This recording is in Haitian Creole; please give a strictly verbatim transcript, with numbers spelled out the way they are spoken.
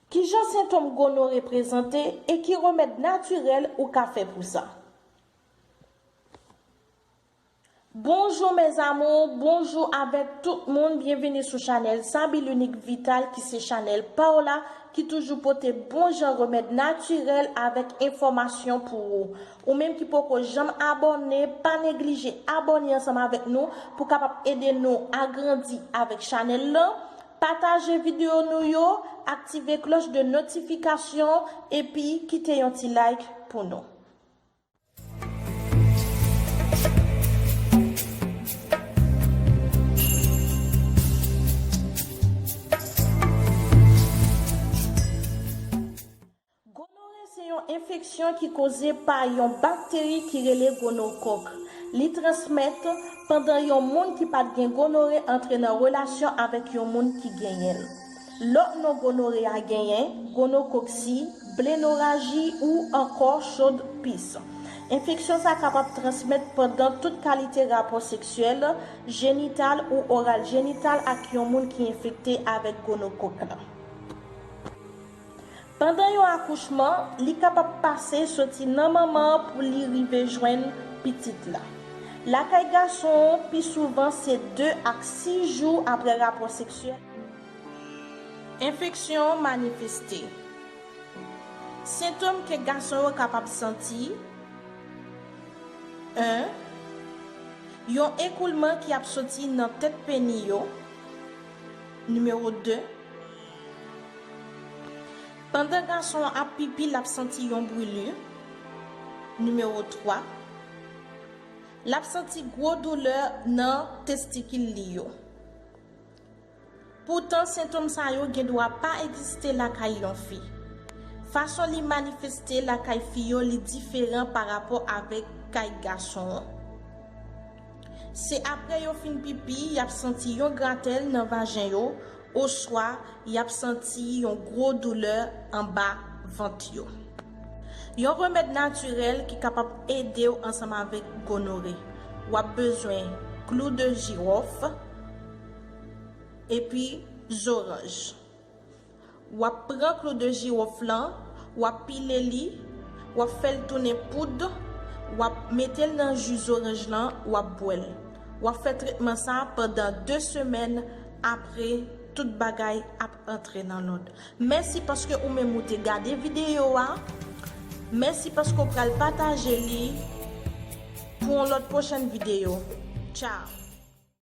Kijan sentòm gonore prezante e ki remèd natirèl ou ka fè pou sa? Bonjou mes amours, bonjou avèk tout moun, byenvini sou chanèl Sabi L'Unique Vital ki se chanèl pa w la ki toujou pote bon jan remèd natirèl avèk enfòmasyon pou ou. Ou menm ki poko janm abòne, pa neglije abòne ansanm avèk nou pou kapab ede nou agrandi avèk chanèl lan. Pataje videyo nou yo, aktive klòch de notifikasyon epi kite yon ti like pou nou. Gonore se yon enfeksyon ki koze pa yon bakteri ki rele gonokòk. Li transmèt pandan yon moun ki pa t gen gonore antre nan relasyon avèk yon moun ki genyen l. Lòt non gonore a genyen gonokoksi, blenoraji ou ankò chòd pis. Enfeksyon sa kapab transmèt pandan tout kalite rapò seksyèl, jenital ou oral jenital ak yon moun ki enfekte avèk gonokòk la. Pandan yon akouchman, li kapab pase soti nan manman an pou li rive jwenn pitit la. Lakay gason an, pi souvan se de ak sis jou apre rapò seksyèl. Enfeksyon manifeste. Sentòm ke gason yo kapab santi, en, yon ekoulman ki ap soti nan tèt peni yo. Nimewo de, pandan gason an ap pipi, l ap santi yon brili. Nimewo twa, l ap santi gwo doulè nan testikil li yo. Poutan, sentòm sa yo gendwa pa egziste lakay yon fi. Fason li manifeste lakay fi yo, li diferan pa rapò avèk kay gason an. Se apre yo fin pipi, y ap santi yon gratèl nan vajen yo, oswa y ap santi yon gwo doulè anba vant yo. Yon remèd natirèl ki kapab ede w ansanm avèk gonore. W ap bezwen klou de jiwòf epi zoranj. W ap pran klou de jiwòf lan, w ap pile li, w ap fè l tounen poud, w ap mete l nan ji zoranj lan, w ap bwè l. W ap fè tretman sa pandan de semèn, apre tout bagay ap antre nan lòd. Mèsi paske ou menm ou te gade videyo a. Mèsi paske w pral pataje li pou yon lòt pwochèn videyo. Tchao!